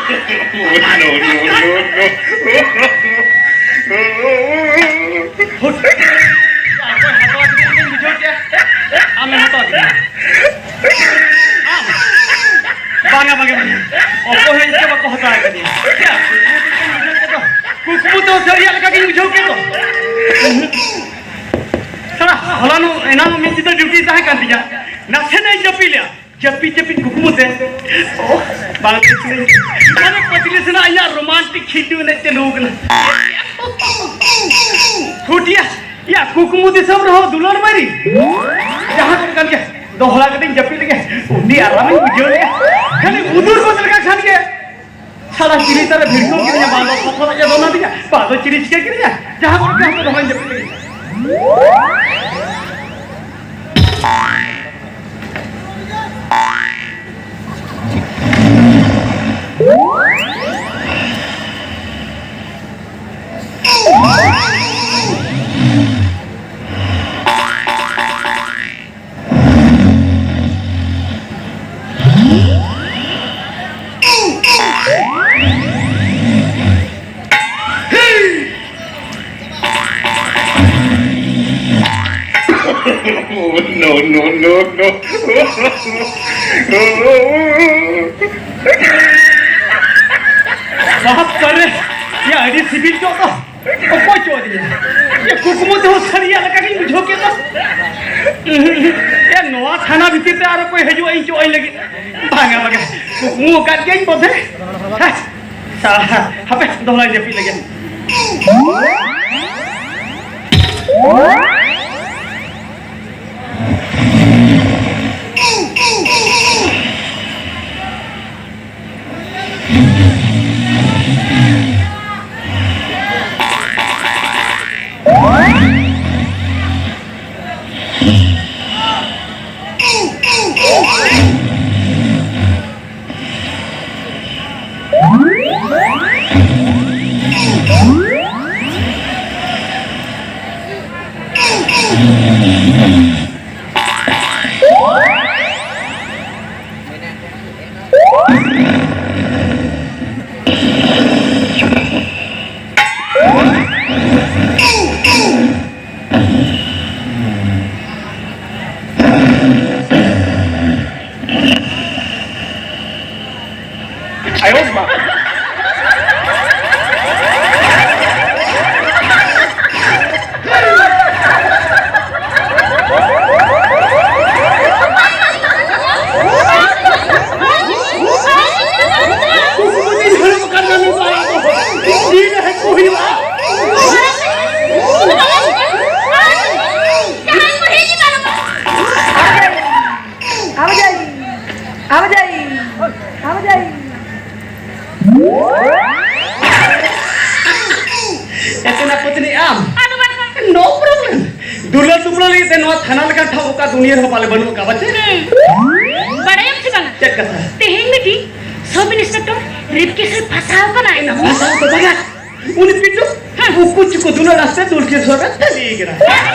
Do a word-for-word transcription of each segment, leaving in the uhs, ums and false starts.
No, no, no, no. ᱦᱩᱴ! ᱚᱠᱚᱭ ᱦᱟᱛᱟᱣ ᱠᱮᱫᱤᱧ ᱵᱩᱡᱷᱟᱹᱣ ᱠᱮᱜᱼᱟ? ᱟᱢᱮᱢ ᱦᱟᱛᱟᱣ ᱠᱮᱫᱤᱧᱟ᱾ ᱟᱢ? ᱵᱟᱝᱟ, ᱵᱟᱝᱟ, ᱵᱟᱝᱟ᱾ ᱚᱠᱚᱭ ᱦᱚᱸ ᱤᱧ ᱫᱚ ᱵᱟᱠᱚ ᱦᱟᱛᱟᱣ ᱠᱟᱫᱤᱧᱟ᱾ ᱪᱮᱫ? ᱠᱩᱠᱢᱩ ᱛᱮᱦᱚᱸ ᱥᱟᱹᱨᱤᱭᱟᱜ ᱞᱮᱠᱟ ᱜᱤᱧ ᱵᱩᱡᱷᱟᱹᱣ ᱠᱮᱫ ᱫᱚ᱾ ᱥᱟᱞᱟ, ᱦᱚᱞᱟᱱᱚᱜ ᱮᱱᱟᱝ ᱢᱤᱫ ᱧᱤᱫᱟᱹ ᱰᱤᱭᱩᱴᱤ ᱛᱟᱦᱮᱸ ᱠᱟᱱ ᱛᱤᱧᱟ᱾ ᱱᱟᱥᱮᱱᱟᱜ ᱤᱧ ᱡᱟᱹᱯᱤᱫ ᱞᱮᱜᱼᱟ᱾ ᱡᱟᱹᱯᱤᱫ ᱡᱟᱹᱯᱤᱫ ᱠᱩᱠᱢᱩ ᱛᱮ, ᱚ, ᱵᱟᱝ ᱛᱮ ᱪᱤᱞᱤ, ᱢᱟᱱᱮ ᱯᱟᱹᱪᱷᱞᱤ ᱥᱮᱱᱟᱜ ᱤᱧᱟᱹᱜ ᱨᱳᱢᱟᱱᱴᱤᱠ ᱠᱷᱤᱞᱰᱩ ᱮᱱᱮᱡ ᱪᱟᱹᱞᱩ ᱠᱟᱱᱟ᱾ ᱯᱷᱩᱴᱤᱭᱟ, ᱭᱟ, ᱠᱩᱠᱢᱩ ᱫᱤᱥᱚᱢ ᱨᱮᱦᱚᱸ ᱫᱩᱞᱟᱹᱲ ᱢᱟᱹᱨᱤ᱾ ᱡᱟᱦᱟᱸ ᱠᱚᱨᱮ ᱠᱟᱱ ᱜᱮ, ᱫᱚᱦᱲᱟ ᱠᱟᱛᱮᱧ ᱡᱟᱹᱯᱤᱫ ᱞᱮᱜᱮ, ᱩᱱᱤ ᱟᱨᱟᱢᱤᱧ ᱵᱩᱡᱷᱟᱹᱣ ᱞᱮᱜᱮ᱾ ᱠᱷᱟᱹᱞᱤ ᱩᱫᱩᱨ ᱜᱚᱫ ᱞᱮᱠᱟ ᱠᱷᱟᱱ ᱜᱮ, ᱥᱟᱞᱟ ᱪᱤᱞᱤ ᱛᱟᱨᱮ ᱵᱷᱤᱲᱠᱟᱹᱣ ᱠᱤᱫᱤᱧᱟ, ᱵᱟᱝ ᱫᱚ ᱥᱚᱯᱚᱫ ᱮ ᱫᱚᱱ ᱟᱹᱫᱤᱧᱟ, ᱵᱟᱝ ᱫᱚ ᱪᱤᱞᱤ ᱪᱤᱠᱟᱹ ᱠᱤᱫᱤᱧᱟ, ᱡᱟᱦᱟᱸ ᱠᱚᱨᱮ ᱜᱮ ᱦᱟᱯᱮ ᱫᱚᱦᱲᱟᱧ ᱡᱟᱹᱯᱤᱫ ᱞᱮᱜᱮ᱾ No, no, no, no. ᱵᱟᱯ ᱨᱮ! ᱭᱟ, ᱟᱹᱰᱤ ᱥᱤᱵᱤᱞ ᱪᱚ ᱫᱚ᱾ ᱚᱠᱚᱭ ᱪᱚ ᱟᱹᱫᱤᱧᱟ? ᱭᱟ, ᱠᱩᱠᱢᱩ ᱛᱮᱦᱚᱸ ᱥᱟᱹᱨᱤᱭᱟᱜ ᱞᱮᱠᱟ ᱜᱤᱧ ᱵᱩᱡᱷᱟᱹᱣ ᱠᱮᱫ ᱫᱚ᱾ ᱭᱟ, ᱱᱚᱣᱟ ᱛᱷᱟᱱᱟ ᱵᱷᱤᱛᱤᱨ ᱛᱮ ᱟᱨ ᱚᱠᱚᱭ ᱦᱤᱡᱩᱜᱼᱟ ᱤᱧ ᱪᱚᱜ ᱟᱹᱧ ᱞᱟᱹᱜᱤᱫ? ᱵᱟᱝᱟ, ᱵᱟᱝᱟ, ᱠᱩᱠᱢᱩ ᱟᱠᱟᱫ ᱜᱤᱭᱟᱹᱧ ᱵᱚᱫᱷᱮ᱾ ᱦᱮᱸ᱾ ᱦᱟᱯᱮ, ᱫᱚᱦᱲᱟᱧ ᱡᱟᱹᱯᱤᱫ ᱞᱮᱜᱮ᱾ ᱟᱭᱳ ᱵᱟᱵᱟ᱾ ᱠᱩᱠᱢᱩ ᱫᱤᱱ ᱦᱤᱞᱳᱜ ᱠᱟᱱᱟ ᱱᱩᱭ ᱫᱚ ᱟᱭᱟᱜ ᱫᱚ᱾ ᱡᱤᱞ ᱦᱟᱹᱠᱩ ᱦᱩᱭᱩᱜᱼᱟ᱾ ᱟᱵᱚ ᱡᱟᱭ, ᱟᱵᱚ ᱡᱟᱭ, ᱟᱵᱚ ᱡᱟᱭ᱾ ᱮᱛᱮᱱᱟ ᱯᱚᱛᱱᱤ ᱟᱢ? ᱟᱫᱚ ᱵᱟᱝ ᱠᱷᱟᱱ᱾ No problem. ᱫᱩᱞᱟᱹᱲ ᱫᱩᱯᱞᱟᱹᱲ ᱞᱟᱹᱜᱤᱫ ᱛᱮ ᱱᱚᱣᱟ ᱛᱷᱟᱱᱟ ᱞᱮᱠᱟᱱ ᱴᱷᱟᱶ ᱚᱠᱟ ᱫᱩᱱᱤᱭᱟᱹ ᱨᱮᱦᱚᱸ ᱯᱟᱞᱮ ᱵᱟᱹᱱᱩᱜ ᱟᱠᱟᱫ ᱵᱟᱪᱮ? ᱦᱩᱸ᱾ ᱵᱟᱲᱟᱭᱟᱢ ᱥᱮ ᱵᱟᱝᱟ? ᱪᱮᱫ ᱠᱟᱛᱷᱟ? ᱛᱮᱦᱮᱧ ᱢᱤᱫᱴᱤᱡ ᱥᱚᱵ ᱤᱱᱥᱯᱮᱠᱴᱚᱨ ᱨᱮᱯ ᱠᱮᱥ ᱨᱮ ᱯᱷᱟᱸᱥᱟᱣ ᱠᱟᱱᱟᱭ᱾ ᱮᱱᱟ ᱯᱷᱟᱸᱥᱟᱣ ᱫᱚ ᱵᱟᱝᱟ᱾ ᱩᱱᱤ ᱯᱤᱴᱩ ᱦᱮᱸ᱾ ᱩᱠᱩ ᱪᱩᱠᱩ ᱫᱩᱞᱟᱹᱲ ᱟᱥᱛᱮ ᱫᱩᱞ ᱠᱮᱥ ᱨᱮ ᱛᱟᱹᱞᱤ ᱠᱟᱱᱟ᱾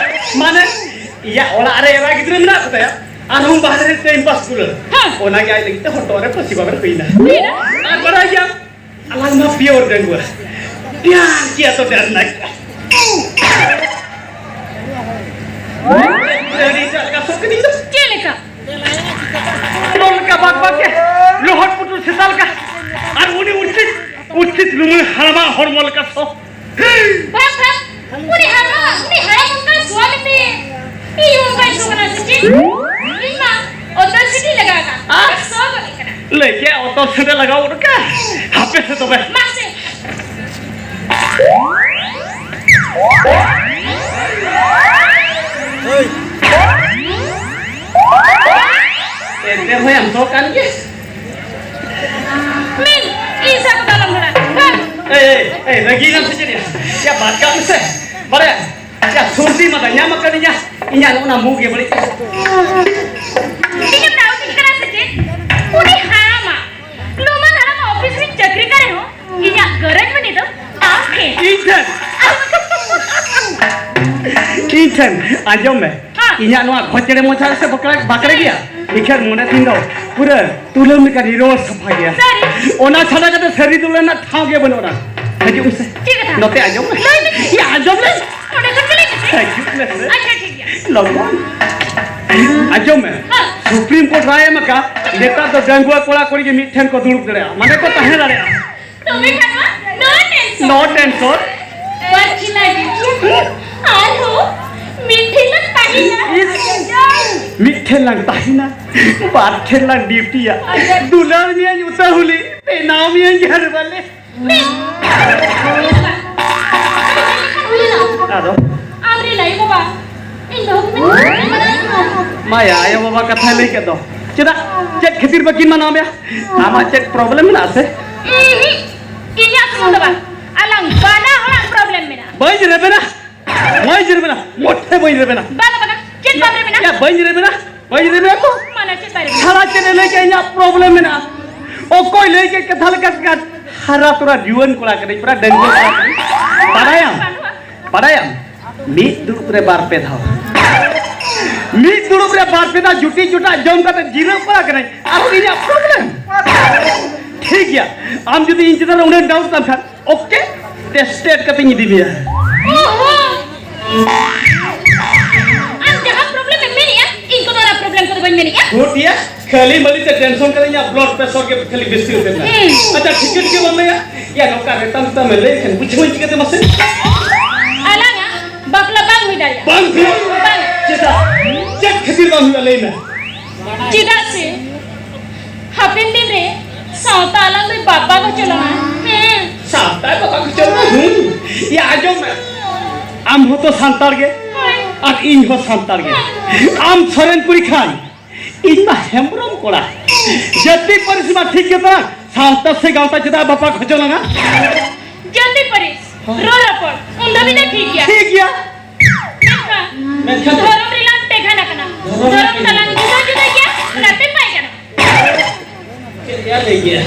ᱢᱟᱱᱮ, ᱤᱭᱟ ᱚᱲᱟᱜ ᱨᱮ ᱮᱨᱟ ᱜᱤᱫᱽᱨᱟᱹ ᱢᱮᱱᱟᱜ ᱠᱚᱛᱟᱭᱟ, ᱟᱨᱦᱚᱸ ᱵᱟᱦᱨᱮ ᱨᱮ ᱴᱟᱭᱤᱢ ᱯᱟᱥ ᱫᱩᱞᱟᱹᱲ᱾ ᱦᱮᱸ᱾ ᱚᱱᱟᱜᱮ ᱟᱡ ᱞᱟᱹᱜᱤᱫ ᱛᱮ ᱦᱚᱴᱚᱜ ᱨᱮ ᱯᱟᱹᱥᱤ ᱵᱟᱵᱮᱨ ᱦᱩᱭᱱᱟ᱾ ᱦᱩᱭᱱᱟ? ᱟᱨ ᱵᱟᱲᱟᱭ ᱜᱮᱭᱟᱢ, ᱟᱞᱟᱝ ᱢᱟ ᱯᱤᱭᱳᱨ ᱰᱟᱺᱜᱩᱣᱟᱹ᱾ ᱯᱤᱭᱟᱨ ᱠᱤᱭᱟ ᱛᱚ ᱰᱟᱨ ᱞᱟᱜᱟ᱾ ᱟᱹᱰᱤ ᱮᱴᱟᱜ ᱞᱮᱠᱟ ᱥᱚᱠ ᱠᱤᱫᱤᱧ ᱫᱚ᱾ ᱪᱮᱫ ᱞᱮᱠᱟ? ᱱᱚᱝᱠᱟ ᱵᱟᱠ ᱵᱟᱠ ᱜᱮ, ᱞᱚᱦᱚᱫ ᱯᱩᱴᱩᱨ ᱥᱮᱛᱟ ᱞᱮᱠᱟ᱾ ᱟᱨ ᱩᱱᱤ ᱩᱪᱤᱛ, ᱩᱪᱤᱛ ᱞᱩᱢᱟᱹᱝ ᱦᱟᱲᱟᱢᱟᱜ ᱦᱚᱲᱢᱚ ᱞᱮᱠᱟ ᱥᱚ᱾ ᱵᱷᱟᱜ, ᱵᱷᱟᱜ᱾ ᱩᱱᱤ ᱦᱟᱲᱟᱢ, ᱩᱱᱤ ᱦᱟᱲᱟᱢ ᱚᱱᱠᱟ ᱥᱚ ᱢᱮᱛᱮ᱾ ᱤᱧ ᱦᱚᱸ ᱚᱱᱠᱟᱧ ᱥᱚ ᱠᱟᱱᱟ ᱥᱮ ᱪᱮᱫ? ᱤᱧ ᱢᱟ ᱚᱛᱚᱨ ᱥᱤᱴᱤ ᱞᱟᱜᱟᱣ ᱠᱟᱜ᱾ ᱟᱨ ᱥᱚ ᱜᱚᱫ ᱠᱟᱱᱟ᱾ ᱞᱟᱹᱭ ᱠᱮᱫ ᱚᱛᱚᱨ ᱥᱤᱴᱤ ᱞᱟᱜᱟᱣ ᱜᱚᱫ ᱠᱟᱜ᱾ ᱦᱟᱯᱮ ᱥᱮ ᱛᱚᱵᱮ᱾ ᱢᱟᱥᱮ᱾ ᱮᱱᱛᱮ ᱨᱮᱦᱚᱸ ᱟᱢ ᱫᱚ ᱠᱟᱱ ᱜᱮ᱾ ᱢᱤᱱ, ᱤᱧ ᱥᱟᱶ ᱫᱚ ᱟᱞᱚᱢ ᱨᱚᱲᱟ᱾ ᱦᱮᱸ᱾ ᱮᱭ, ᱮᱭ, ᱮᱭ, ᱨᱟᱹᱜᱤᱭᱮᱱᱟᱢ ᱥᱮ ᱪᱮᱫ ᱭᱟ? ᱭᱟ, ᱵᱟᱫ ᱠᱟᱜ ᱢᱮᱥᱮ᱾ ᱵᱟᱲᱟᱭᱟ? ᱭᱟ, ᱥᱚᱨᱫᱤ ᱢᱟᱫᱟ ᱧᱟᱢ ᱟᱠᱟᱫᱤᱧᱟ᱾ ᱤᱧᱟᱜ ᱱᱚᱜᱼᱚ ᱱᱟ ᱢᱩ ᱜᱮ ᱵᱟᱹᱲᱤᱡ ᱠᱟᱱᱟ᱾ ᱤᱧᱮᱢ ᱰᱟᱣᱩᱴᱤᱧ ᱠᱟᱱᱟ ᱥᱮ ᱪᱮᱫ? ᱩᱱᱤ ᱦᱟᱲᱟᱢᱟ, ᱞᱩᱢᱟᱹᱝ ᱦᱟᱲᱟᱢᱟᱜ ᱚᱯᱷᱤᱥ ᱨᱤᱧ ᱪᱟᱹᱠᱨᱤ ᱠᱟᱱ ᱨᱮᱦᱚᱸ, ᱤᱧᱟᱜ ᱜᱟᱨᱚᱡᱽ ᱢᱟᱹᱱᱤ ᱫᱚ ᱟᱢ ᱴᱷᱮᱱ᱾ ᱤᱧ ᱴᱷᱮᱱ? ᱤᱧ ᱴᱷᱮᱱ? ᱟᱸᱡᱚᱢ ᱢᱮ᱾ ᱦᱮᱸ᱾ ᱤᱧᱟᱜ ᱱᱚᱣᱟ ᱜᱷᱚᱪᱲᱮ ᱢᱚᱪᱟ ᱥᱮ ᱵᱟᱠᱲᱟ, ᱵᱟᱠᱲᱮ ᱜᱮᱭᱟ? ᱤᱠᱷᱟᱹᱱ ᱢᱚᱱᱮ ᱛᱤᱧ ᱫᱚ ᱯᱩᱨᱟᱹ ᱛᱩᱞᱟᱹᱢ ᱞᱮᱠᱟ ᱱᱤᱨᱚᱲ ᱥᱟᱯᱷᱟ ᱜᱮᱭᱟ᱾ ᱥᱟᱹᱨᱤ? ᱚᱱᱟ ᱪᱷᱟᱰᱟ ᱠᱟᱛᱮ ᱥᱟᱹᱨᱤ ᱫᱩᱞᱟᱹᱲ ᱨᱮᱱᱟᱜ ᱴᱷᱟᱶ ᱜᱮ ᱵᱟᱹᱱᱩᱜᱼᱟ᱾ ᱦᱤᱡᱩᱜ ᱢᱮᱥᱮ᱾ ᱪᱮᱫ ᱠᱟᱛᱷᱟ? ᱱᱚᱛᱮ ᱟᱸᱡᱚᱢ ᱢᱮ᱾ ᱞᱟᱹᱭ ᱢᱮ᱾ ᱤᱭᱟᱹ, ᱟᱸᱡᱚᱢ ᱢᱮ᱾ ᱚᱸᱰᱮ ᱠᱷᱚᱱ ᱜᱮ ᱞᱟᱹᱭ ᱢᱮᱥᱮ᱾ ᱦᱤᱡᱩᱜ ᱢᱮᱥᱮ᱾ ᱟᱪᱪᱷᱟ, ᱴᱷᱤᱠ ᱜᱮᱭᱟ᱾ ᱞᱚᱜᱚᱱ᱾ ᱟᱸᱡᱚᱢ ᱢᱮ᱾ ᱦᱮᱸ᱾ ᱥᱩᱯᱨᱤᱢ ᱠᱳᱨᱴ ᱨᱟᱭ ᱮᱢ ᱟᱠᱟᱫ, ᱱᱮᱛᱟᱨ ᱫᱚ ᱰᱟᱺᱜᱩᱣᱟᱹ ᱠᱚᱲᱟ ᱠᱩᱲᱤ ᱜᱮ ᱢᱤᱫ ᱴᱷᱮᱱ ᱠᱚ ᱫᱩᱲᱩᱵ ᱫᱟᱲᱮᱭᱟᱜᱼᱟ, ᱢᱟᱱᱮ ᱠᱚ ᱛᱟᱦᱮᱸ ᱫᱟᱲᱮᱭᱟᱜᱼᱟ᱾ ᱛᱚᱵᱮ ᱠᱷᱟᱱ ᱢᱟ no tension. No tension. ᱵᱟᱨ ᱠᱷᱮᱞᱟ ᱰᱤᱭᱩᱴᱤ ᱟᱨᱦᱚᱸ ᱢᱤᱫ ᱴᱷᱮᱱ ᱞᱟᱝ ᱛᱟᱦᱮᱱᱟ᱾ ᱤᱥ, ᱢᱤᱫ ᱴᱷᱮᱱ ᱞᱟᱝ ᱛᱟᱦᱮᱱᱟ, ᱵᱟᱨ ᱴᱷᱮᱱ ᱞᱟᱝ ᱰᱤᱭᱩᱴᱤᱭᱟ᱾ ᱫᱩᱞᱟᱹᱲ ᱢᱤᱭᱟᱹᱧ ᱩᱛᱟᱹᱦᱩᱞᱤ, ᱵᱮᱱᱟᱣ ᱢᱤᱭᱟᱹᱧ ᱜᱷᱟᱨᱣᱟᱞᱮ᱾ ᱟᱫᱚ? ᱟᱢᱨᱮᱱ ᱟᱭᱳ ᱵᱟᱵᱟ ᱤᱧ ᱵᱟᱹᱦᱩ ᱠᱚ ᱢᱮᱱ ᱢᱟᱭᱟ, ᱟᱭᱳ ᱵᱟᱵᱟ ᱠᱟᱛᱷᱟᱭ ᱞᱟᱹᱭ ᱠᱮᱫ ᱫᱚ᱾ ᱪᱮᱫᱟᱜ? ᱪᱮᱫ ᱠᱷᱟᱹᱛᱤᱨ ᱵᱟᱹᱠᱤᱱ ᱢᱟᱱᱟᱣ ᱢᱮᱭᱟ? ᱟᱢᱟᱜ ᱪᱮᱫ problem ᱢᱮᱱᱟᱜᱼᱟ ᱥᱮ? ᱩᱸᱦᱩᱸ, ᱤᱧᱟᱹᱜ ᱥᱩᱢᱩᱝ ᱫᱚ ᱵᱟᱝ, ᱟᱞᱟᱝ ᱵᱟᱱᱟ ᱦᱚᱲᱟᱜ problem ᱢᱮᱱᱟᱜᱼᱟ᱾ ᱵᱟᱹᱧ ᱨᱮᱵᱮᱱᱟ, ᱵᱟᱹᱧ ᱨᱮᱵᱮᱱᱟ, ᱢᱚᱴᱷᱮ ᱵᱟᱹᱧ ᱨᱮᱵᱮᱱᱟ᱾ ᱵᱟᱝᱟ, ᱵᱟᱝᱟ, ᱪᱮᱫ ᱵᱟᱢ ᱨᱮᱵᱮᱱᱟ? ᱭᱟ, ᱵᱟᱹᱧ ᱨᱮᱵᱮᱱᱟ, ᱵᱟᱹᱧ ᱨᱮᱵᱮᱱᱟ ᱠᱚ᱾ ᱢᱟᱱᱟ ᱪᱮᱫ ᱵᱟᱭ ᱨᱮᱵᱮᱱᱟ? ᱥᱟᱞᱟ ᱪᱮᱫ ᱮ ᱞᱟᱹᱭ ᱠᱮᱫ ᱤᱧᱟᱹᱜ problem ᱢᱮᱱᱟᱜᱼᱟ? ᱚᱠᱚᱭ ᱞᱟᱹᱭ ᱠᱮᱫ ᱠᱟᱛᱷᱟ ᱞᱮᱠᱟ ᱛᱮ ᱦᱟᱨᱟ ᱛᱚᱨᱟ ᱡᱩᱣᱟᱹᱱ ᱠᱚᱲᱟ ᱠᱟᱹᱱᱟᱹᱧ, ᱯᱩᱨᱟ ᱰᱟᱺᱜᱩᱣᱟᱹ ᱠᱚᱲᱟ ᱠᱟᱹᱱᱟᱹᱧ᱾ ᱵᱟᱰᱟᱭᱟᱢ? ᱵᱟᱰᱟᱭᱟᱢ? ᱢᱤᱫ ᱫᱩᱲᱩᱵ ᱨᱮ ᱵᱟᱨ ᱯᱮ ᱫᱷᱟᱣ᱾ ᱢᱤᱫ ᱫᱩᱲᱩᱵ ᱨᱮ ᱵᱟᱨ ᱯᱮ ᱫᱷᱟᱣ ᱡᱩᱴᱤ ᱡᱚᱴᱟᱜ ᱡᱚᱢ ᱠᱟᱛᱮ ᱡᱤᱨᱟᱹᱜ ᱠᱚᱲᱟ ᱠᱟᱹᱱᱟᱹᱧ᱾ ᱟᱨ ᱤᱧᱟᱹᱜ problem? ᱴᱷᱤᱠ ᱜᱮᱭᱟ, ᱟᱢ ᱡᱩᱫᱤ ᱤᱧ ᱪᱮᱛᱟᱱ ᱨᱮ ᱩᱱᱟᱹᱜ doubt ᱛᱟᱢ ᱠᱷᱟᱱ, okay, tested ᱠᱟᱛᱮᱧ ᱤᱫᱤ ᱢᱮᱭᱟ᱾ ᱚᱦᱚ! ᱟᱢ ᱡᱟᱦᱟᱸ problem ᱮᱢ ᱢᱮᱱᱮᱜᱼᱟ, ᱤᱧ ᱠᱳᱱᱳ ᱚᱱᱟ problem ᱠᱚᱫᱚ ᱵᱟᱹᱧ ᱢᱮᱱᱮᱜᱼᱟ᱾ ᱦᱩᱴ ᱭᱟ, ᱠᱷᱟᱹᱞᱤ ᱢᱟᱹᱞᱤ ᱛᱮ tension ᱠᱟᱛᱮ ᱤᱧᱟᱹᱜ blood pressure ᱜᱮ ᱠᱷᱟᱹᱞᱤ ᱵᱮᱥᱤ ᱩᱛᱟᱹᱨ ᱮᱱᱟ᱾ ᱦᱩᱸ᱾ ᱟᱪᱪᱷᱟ, ᱴᱷᱤᱠᱟᱹ ᱴᱷᱤᱠᱟᱹ ᱵᱟᱢ ᱞᱟᱹᱭᱟ? ᱭᱟ, ᱱᱚᱝᱠᱟ ᱨᱮᱛᱟᱢ ᱨᱮᱛᱟᱢ ᱮ ᱞᱟᱹᱭ ᱠᱷᱟᱱ ᱵᱩᱡᱷᱟᱹᱣᱟᱹᱧ ᱪᱤᱠᱟᱹᱛᱮ ᱢᱟᱥᱮ? ᱟᱞᱟᱝᱟᱜ ᱵᱟᱯᱞᱟ ᱵᱟᱝ ᱦᱩᱭ ᱫᱟᱲᱮᱭᱟᱜᱼᱟ᱾ ᱵᱟᱝ ᱦᱩᱭᱩᱜᱼᱟ? ᱵᱟᱝ᱾ ᱪᱮᱫᱟᱜ? ᱪᱮᱫ ᱠᱷᱟᱹᱛᱤᱨ ᱵᱟᱝ ᱦᱩᱭᱩᱜᱼᱟ, ᱞᱟᱹᱭ ᱢᱮ᱾ ᱪᱮᱫᱟᱜ ᱥᱮ ᱦᱟᱯᱮᱱ ᱫᱤᱱ ᱨᱮ ᱥᱟᱶᱛᱟ ᱟᱞᱟᱝ ᱫᱚᱭ ᱵᱟᱯᱟ ᱜᱚᱪᱚ ᱞᱟᱝᱟ᱾ ᱦᱮᱸ᱾ ᱥᱟᱶᱛᱟ ᱵᱟᱯᱟ ᱜᱚᱪᱚ ᱞᱟᱝᱟ? ᱦᱩᱸ᱾ ᱭᱟ, ᱟᱸᱡᱚᱢ ᱢᱮ᱾ ᱟᱢ ᱦᱚᱸᱛᱚ ᱥᱟᱱᱛᱟᱲ ᱜᱮ᱾ ᱦᱳᱭ᱾ ᱟᱨ ᱤᱧ ᱦᱚᱸ ᱥᱟᱱᱛᱟᱲ ᱜᱮ᱾ ᱦᱳᱭ᱾ ᱟᱢ ᱥᱚᱨᱮᱱ ᱠᱩᱲᱤ ᱠᱷᱟᱱ, ᱤᱧ ᱢᱟ ᱦᱮᱢᱵᱨᱚᱢ ᱠᱚᱲᱟ᱾ ᱡᱟᱹᱛᱤ ᱯᱟᱹᱨᱤᱥ ᱢᱟ ᱴᱷᱤᱠ ᱜᱮ ᱛᱟᱦᱮᱸ, ᱥᱟᱶᱛᱟ ᱥᱮ ᱜᱟᱶᱛᱟ ᱪᱮᱫᱟᱜ ᱵᱟᱯᱟ ᱜᱚᱪᱚ ᱞᱟᱝᱟ? ᱡᱟᱹᱛᱤ ᱯᱟᱹᱨᱤᱥ, ᱦᱳᱭ᱾ ᱨᱚᱲ ᱨᱚᱯᱚᱲ, ᱩᱱ ᱫᱷᱟᱹᱵᱤᱡ ᱫᱚ ᱴᱷᱤᱠ ᱜᱮᱭᱟ᱾ ᱴᱷᱤᱠ ᱜᱮᱭᱟ᱾ ᱢᱮᱱᱠᱷᱟᱱ ᱢᱮᱱᱠᱷᱟᱱ ᱫᱷᱚᱨᱚᱢ ᱨᱮᱞᱟᱝ ᱛᱮᱜᱟᱱ ᱟᱠᱟᱱᱟ᱾ ᱫᱷᱚᱨᱚᱢ ᱫᱷᱚᱨᱚᱢ ᱨᱮ ᱛᱟᱞᱟᱝ ᱡᱩᱫᱟᱹ ᱡᱩᱫᱟᱹ ᱜᱮᱭᱟ, ᱚᱱᱟᱛᱮ ᱵᱟᱭ ᱜᱟᱱᱚᱜᱼᱟ᱾ ᱪᱮᱫ ᱭᱟ ᱞᱟᱹᱭ ᱜᱮᱭᱟ?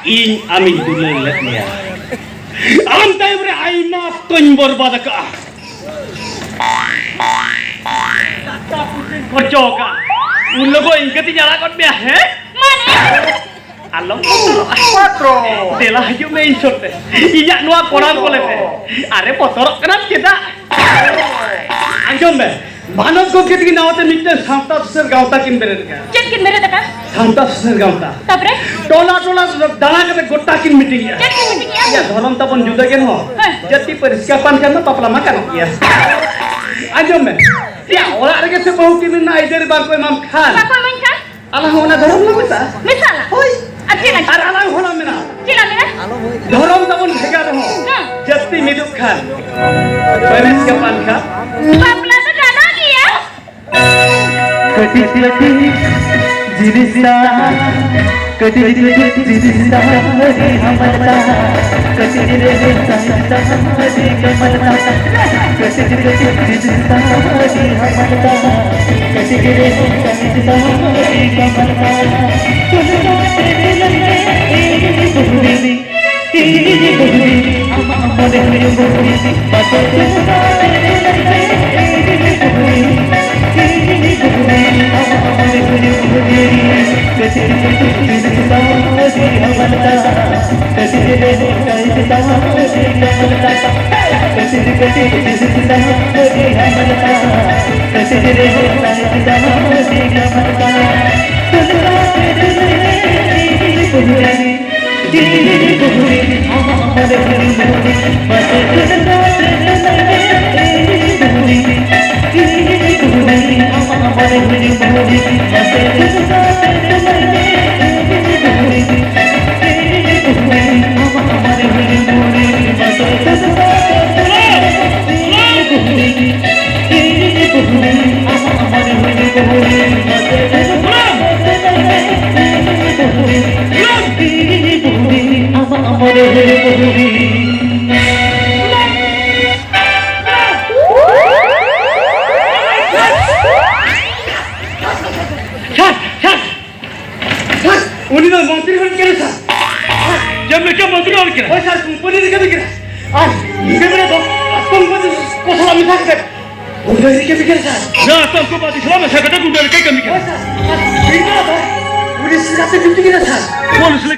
ᱤᱧ ᱟᱢᱤᱧ ᱫᱩᱞᱟᱹᱲ ᱞᱮᱫ ᱢᱮᱭᱟ᱾ ᱟᱢ ᱛᱟᱭᱚᱢ ᱨᱮ ᱟᱭᱢᱟ ᱚᱠᱛᱚᱧ ᱵᱚᱨᱵᱟᱫ ᱟᱠᱟᱫᱼᱟ᱾ ᱴᱟᱠᱟ ᱯᱩᱭᱥᱟᱹᱧ ᱠᱷᱚᱨᱪᱚ ᱟᱠᱟᱫᱼᱟ᱾ ᱩᱱ ᱞᱚᱜᱚ ᱤᱧ ᱠᱟᱹᱴᱤᱡ ᱟᱲᱟᱜ ᱜᱚᱫ ᱢᱮᱭᱟ, ᱦᱮᱸ? ᱢᱟᱱᱮ? ᱟᱞᱚᱢ ᱵᱚᱛᱚᱨᱚᱜᱼᱟ᱾ ᱯᱟᱛᱨᱚ᱾ ᱫᱮᱞᱟ ᱦᱤᱡᱩᱜ ᱢᱮ ᱤᱧ ᱥᱩᱨ ᱛᱮ᱾ ᱤᱧᱟᱜ ᱱᱚᱣᱟ ᱠᱚᱲᱟᱢ ᱠᱚᱞᱮ ᱛᱮ᱾ ᱟᱨᱮ ᱵᱚᱛᱚᱨᱚᱜ ᱠᱟᱱᱟᱢ ᱪᱮᱫᱟᱜ? ᱟᱸᱡᱚᱢ ᱢᱮ, ᱢᱟᱱᱚᱛ ᱜᱚᱢᱠᱮ ᱛᱟᱹᱠᱤᱱ ᱱᱟᱣᱟ ᱛᱮ ᱢᱤᱫᱴᱮᱱ ᱥᱟᱶᱛᱟ ᱥᱩᱥᱟᱹᱨ ᱜᱟᱶᱛᱟ ᱠᱤᱱ ᱵᱮᱨᱮᱫ ᱟᱠᱟᱫᱼᱟ᱾ ᱪᱮᱫ ᱠᱤᱱ ᱵᱮᱨᱮᱫ ᱟᱠᱟᱫᱼᱟ? ᱥᱟᱶᱛᱟ ᱥᱩᱥᱟᱹᱨ ᱜᱟᱶᱛᱟ᱾ ᱛᱟᱯᱚᱨᱮ? ᱴᱚᱞᱟ ᱴᱚᱞᱟ ᱫᱟᱬᱟ ᱠᱟᱛᱮ ᱜᱚᱴᱟ ᱠᱤᱱ ᱢᱤᱴᱤᱝ ᱮᱫᱼᱟ᱾ ᱪᱮᱫ ᱠᱤᱱ ᱢᱤᱴᱤᱝ ᱮᱫᱼᱟ? ᱭᱟ, ᱫᱷᱚᱨᱚᱢ ᱛᱟᱵᱚᱱ ᱡᱩᱫᱟᱹ ᱜᱮ ᱨᱮᱦᱚᱸ, ᱦᱮᱸ᱾ ᱡᱟᱹᱛᱤ ᱯᱟᱹᱨᱤᱥ ᱠᱟᱯᱟᱱ ᱠᱷᱟᱱ ᱢᱟ ᱵᱟᱯᱞᱟ ᱢᱟ ᱜᱟᱱᱚᱜ ᱜᱮᱭᱟ᱾ ᱟᱸᱡᱚᱢ ᱢᱮ, ᱭᱟ, ᱚᱲᱟᱜ ᱨᱮᱜᱮ ᱥᱮ ᱵᱟᱹᱦᱩ ᱠᱤᱱ ᱨᱮᱱᱟᱜ ᱟᱹᱭᱫᱟᱹᱨᱤ ᱵᱟᱝ ᱠᱚ ᱮᱢᱟᱢ ᱠᱷᱟᱱ, ᱵᱟᱠᱚ ᱮᱢᱟᱹᱧ ᱠᱷᱟᱱ? ᱟᱞᱟᱝ ᱦᱚᱸ ᱚᱱᱟ ᱫᱷᱚᱨᱚᱢ ᱞᱟᱝ ᱢᱮᱥᱟᱜᱼᱟ᱾ ᱢᱮᱥᱟᱜ ᱟᱞᱟᱝ᱾ ᱦᱳᱭ᱾ ᱟᱨ ᱪᱮᱫ ᱞᱟᱹᱜᱤᱫ? ᱟᱨ ᱟᱞᱟᱝ ᱦᱚᱸᱞᱟᱝ ᱢᱮᱱᱟ, ᱪᱮᱫ ᱞᱟᱝ ᱢᱮᱱᱟ? ᱫᱷᱚᱨᱚᱢ ᱛᱟᱵᱚᱱ ᱵᱷᱮᱜᱟᱨ ᱨᱮᱦᱚᱸ, ᱦᱮᱸ᱾ ᱡᱟᱹᱛᱤ ᱢᱤᱫᱚᱜ ᱠᱷᱟᱱ ᱯᱟᱹᱨᱤᱥ ᱜᱟᱯᱟᱱ ᱠᱷᱟᱱ ᱵᱟᱯᱞᱟ ᱫᱚ ᱜᱟᱱᱚᱜ ᱜᱮᱭᱟ᱾ ᱠᱟᱹᱴᱤᱡ ᱠᱟᱹᱴᱤᱡ ᱡᱤᱱᱤᱥ ᱛᱟᱢ, ᱠᱟᱹᱴᱤᱡ ᱠᱟᱹᱴᱤᱡ ᱡᱤᱱᱤᱥ ᱛᱟᱢ ᱟᱹᱰᱤ ᱦᱟᱢᱟᱞ ᱛᱟᱢ, ᱠᱟᱹᱴᱤᱡ ᱨᱮ ᱥᱟᱭᱤᱡ ᱛᱟᱢ ᱟᱹᱰᱤ ᱠᱟᱢᱟᱞ ᱛᱟᱢ, ᱠᱟᱹᱴᱤᱡ ᱠᱟᱹᱴᱤᱡ ᱡᱤᱱᱤᱥ ᱛᱟᱢ ᱟᱹᱰᱤ ᱦᱟᱢᱟᱞ ᱛᱟᱢ, ᱠᱟᱹᱴᱤᱡ ᱨᱮ ᱥᱟᱭᱤᱡ ᱛᱟᱢ ᱟᱹᱰᱤ ᱠᱟᱢᱟᱞ ᱛᱟᱢ᱾ ᱛᱩᱞᱟᱹᱢ ᱛᱮ ᱛᱩᱞᱟᱹᱢ ᱛᱮ ᱤᱧ ᱵᱩᱦᱩᱨᱤ ᱠᱟᱱᱟ᱾ ᱦᱳᱭ ᱥᱟᱨ, ᱠᱳᱢᱯᱟᱱᱤ ᱨᱮ ᱠᱟᱹᱢᱤ ᱠᱟᱱᱟ᱾ ᱟᱨ ᱧᱤᱫᱟᱹ ᱵᱮᱲᱟ ᱫᱚ ᱟᱛᱚᱝᱠᱚᱵᱟᱫᱤ ᱠᱚ ᱥᱟᱞᱟᱜ ᱢᱮᱥᱟ ᱠᱟᱛᱮ ᱜᱩᱱᱰᱟᱹ ᱨᱮ ᱠᱟᱹᱢᱤ ᱠᱟᱱᱟ ᱥᱟᱨ᱾ ᱦᱮᱸ, ᱟᱛᱚᱝᱠᱚᱵᱟᱫᱤ ᱥᱟᱞᱟᱜ ᱢᱮᱥᱟ ᱠᱟᱛᱮ ᱜᱩᱱᱰᱟᱹ ᱨᱮ ᱠᱟᱹᱢᱤ ᱠᱟᱱᱟ᱾ ᱦᱳᱭ ᱥᱟᱨ, ᱟᱨ ᱧᱤᱫᱟᱹ ᱵᱮᱲᱟ ᱫᱚ ᱯᱩᱞᱤᱥ ᱞᱮᱠᱟᱛᱮ ᱰᱤᱭᱩᱴᱤ ᱠᱟᱱᱟ ᱥᱟᱨ᱾ ᱯᱩᱞᱤᱥ ᱞᱮᱠᱟ